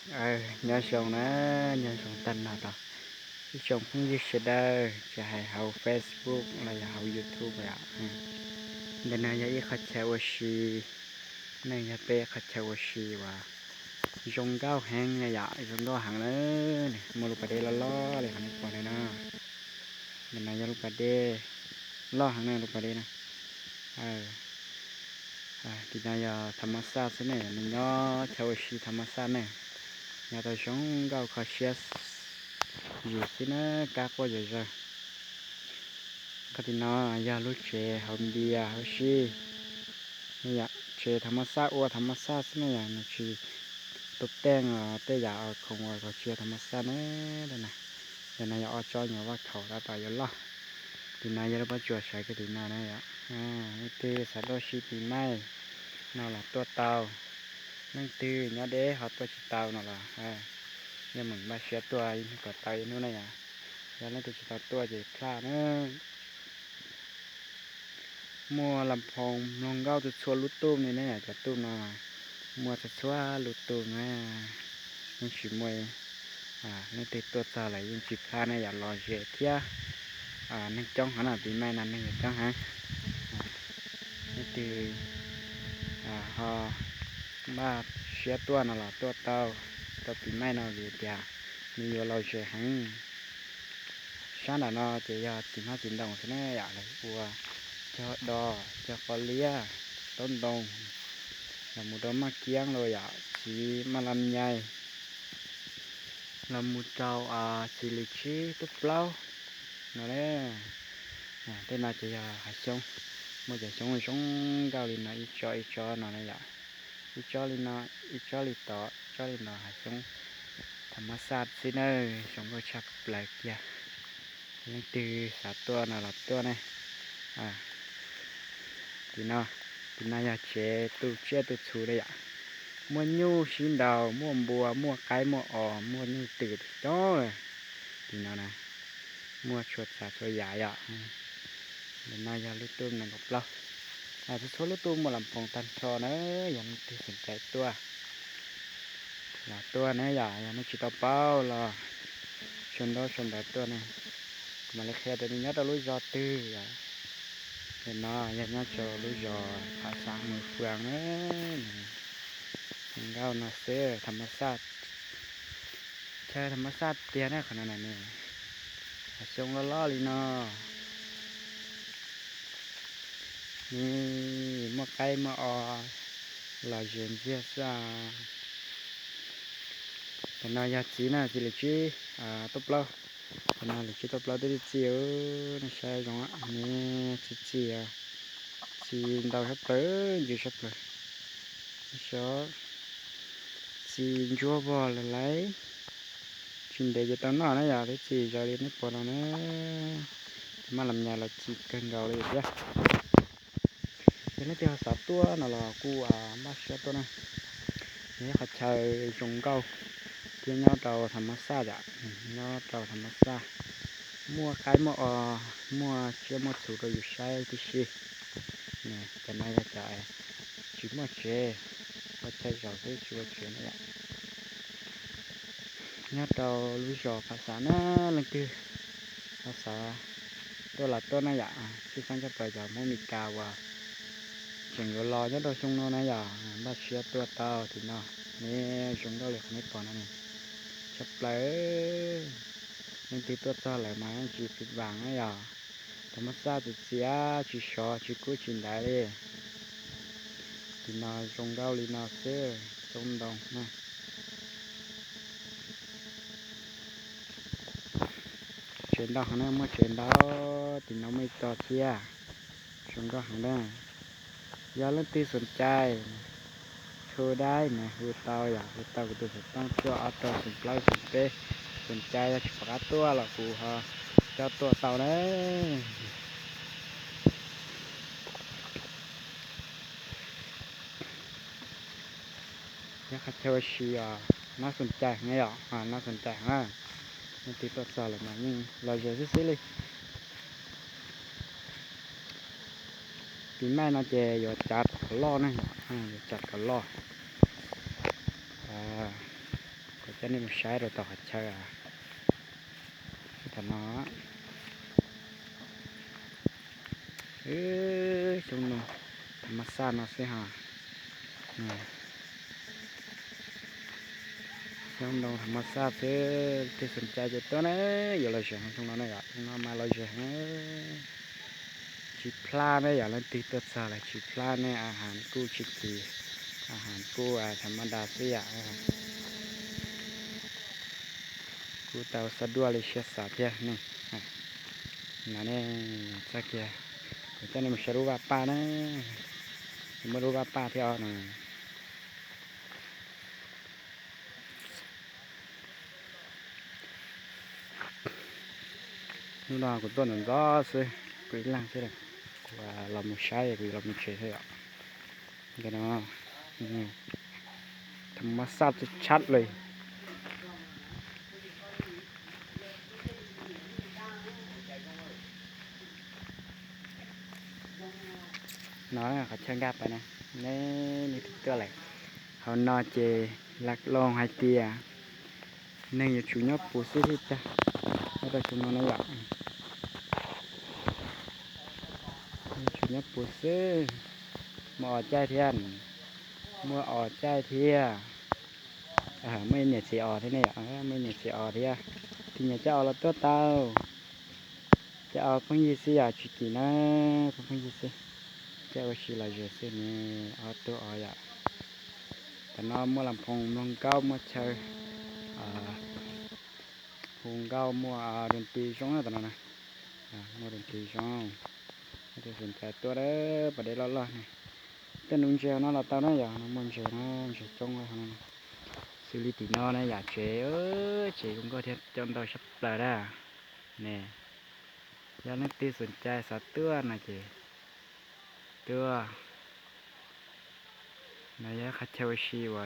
Nyob zoo na, nyob zoo tag nrho rau ib tsoom phooj ywg sawv daws, tsis hais hauv Facebook los yog hauv YouTube yom. Ntawm no yog ib qho chaw ua si, nws yog peb qho chaw ua si uas zoo nkauj heev na yom, zoo nkauj heev na. Muaj lub pas dej loj loj li qhov nej pom ntawm no. Ntawm no yog lub pas dej loj heev na, lub pas dej na. Tim no yog tham mas xaj xwb ne, nws nyob chaw ua si tham mas xaj ne, nyob tau zoo nkauj kho siab zis xwb na, kab quaj zom zaws. Qhov tim no yog lub tsev haus npias huv si, yom, tsev tham mas xaj ua tham mas xaj xwb ne yom, nws tsis tu teej tej yam khoom uas kho siab tham mas xaj ne. Ntawm no yog ob tsob nyuag vaj khaum tab tom yuav loj. Tim no yog lub pob tsuas sawv kiag tim no na yom. Leej twg xav tuaj sib pis maij no los tuaj tau, leej twg nyob deb ho tuaj tsis tau no los yeej meem npaj siab tuaj ib hnub kom tau ib hnub na yom. Yog leej twg tsis tau tuaj ces plaj na. Muaj las phoos mloog nkauj txhua txhua lub tuj li ne, cov tuj no muaj txhua txhua lub tuj na. Yeej tsis muaj, leej twg tuaj txog lawm yeej tsis plaj ne yom, lom zem thiab neeg coob heev na, pis maij no neeg yuav coob heev. Leej twg ho npaj siab tuaj no los tuaj tau, tau pis maij no vim tias nws yuav lom zem heev. Sab nram no ces yog txiv hmab txiv ntoo xwb ne yom, lawv ua cog dos cog qos liab, taub ntoo, los mus rau maj kiab los yom, txiv maj lam nyai, los mus rau txiv lws tsib tub plaub no. Tej no ces yog hav xyoob, muaj cov xyoob zoo nkauj li no ib tsob ib tsob no na yom. Ib tsob li no, ib tsob li tod, ib tsob li no, hav xyoob tham mas xaj xwb na, zoo nkauj tshaj plaws kiag. Leej twg xav tuaj no los tuaj ne. Tim no, tim no yog tsev tu tsiaj tu txhu na yom. Muaj nyuj sib nraus, muaj npua, muaj qaib, muaj os, muaj nyuj twm coob lawm. Tim no na, muaj txhua tsav txhua yam yom. Ntawm no yog lub tuj nees nkaum plaub. Txhua txhua lub tuj muaj las phoos tag nrho na, yog leej twg xom cai tuaj los tuaj na yom, yog nej tsis tau paub los sau ntaub sau ntawv tuaj ne, kuv mam li qhia tias nws nyob rau lub zos twg yom. Ntawm no yog nyob rau lub zos Pha Xav Mws Fwas na. Zoo nkauj no xwb, tham mas xaj, chaw tham mas xaj tiag na qhov no na ne. Hav xyoob loj loj li no. Muaj qaib muaj os, lom zem ntxiag xwb. Tam no yog txiv na, txiv lws tsib tub plaub. Tam no lws tsib tub plaub twb txi txi, nej saib zoo ne, txi txi, txi ntau sab plaws, ntws sab plaws. Xyov txi ntsuab vog lawm lauj, tsis ntev ces tau noj na yom, twb txi zaws li nej pom no na. Ces maj lam nyas los txi kawg nkaus li thiab. Yog leej twg ho xav tuaj no los kuj npaj siab tuaj na. Nws yog qhov chaw zoo nkauj thiab nyob rau tham mas xaj yom, nyob rau tham mas xaj, muaj qaib muaj os, muaj tsiaj muaj txhu rau yus saib tib si. Cov no yog cov tsis muaj tsev, ua chaw zaum xwb tsis ua tsev na yom. Nyob rau lub zos Pha Xav na, leej twg ho xav tuaj los tuaj na yom, tshwj xeeb tshaj plaws cov Hmoob Mes Kas uas tseem yuav los nyob rau xyoo no na yom, npaj siab tuaj tau tim no. Ne, zoo nkauj li qhov nej pom no ne, tshaj plaws. Leej twg tuaj txog lawm mas tsis phim vam na yom, tham mas xaj txias txias, tsis sov tsis kub tsis ntawv li. Tim no zoo nkauj li no xwb, txoob ntoo na. Tsev ntau heev na, muaj tsev ntau, tim no muaj ib co thiab, zoo nkauj heev na. Yog leej twg xom cai, thu dai na, hu tau yom, hu tau kuv tus xov tooj cuaj ob rau xoom plaub xoom peb, xom cai yog tsis pom qab tuaj los kuv ho coj tuaj tau na. Nyob qhov chaw ua si os, nab xom cai heev yom, nab xom cai heev. Leej twg tuaj txog lawm mas yeej lom zem xwb xwb li. Pis maij no ces yuav cav kom loj ne, yuav cav kom loj. Coj nej mus saib rau tom qhov chaw tam no. Xyoob ntoo tham mas xaj no xwb ha. Xyoob ntoo tham mas xaj xwb, leej twg xom cai ces tuaj na, yuav lom zem xyoo no na yom, xyoo no mas lom zem heev. Tsis plab ne yom, leej twg tuaj txog los tsis plab ne, a has kuj tsis kim, a has kuj tham mas das xwb yom. Kuj tau xav duaj li siab xav thiab ne. No ne, txog kiag, kuv coj nej mus saib lub vaj paj na, muaj lub vaj paj thiab os no. Hnub no kuv tuaj ntxov ntxov xwb, kuv ib leeg xwb, kuv los mus saib, kuv los mus tsev xwb yom. Tham mas xaj tshaj li. No qhov chaw nkag pais na, nej leej twg tuaj lawm, hauv no ces lam loos hais tias neeg yuav tsum nyob puv xwb thiaj tag, nyob rau xyoo no na yom. Yuav tsum nyob puv xwb, muaj os caij thiab, muaj os caij thiab. Muaj ib niam txiv os thiab ne yom, muaj ib niam txiv os thiab. Tus niam coj os los tuaj tau, coj os pheej yig xwb yom, tsis kim na, pheej pheej yig xwb. Coj ua si lom zem xwb ne, ob tug os yom. Tam no muaj las phoos mloog nkauj, muaj chaw hu nkauj, muaj doo ti zoo tam no na, muaj doo ti zoo. Leej twg xom cai tuaj, pas dej loj loj ne. Tej nuv ntses no los tau na yom, no muaj ntses na, ntses coob no. Xws li tim no na yom, tsev, tsev zoo nkauj thiab coj ntau sab plaws na. Ne, yog leej twg xom cai xav tuaj no ces tuaj. No yog qhov chaw ua si uas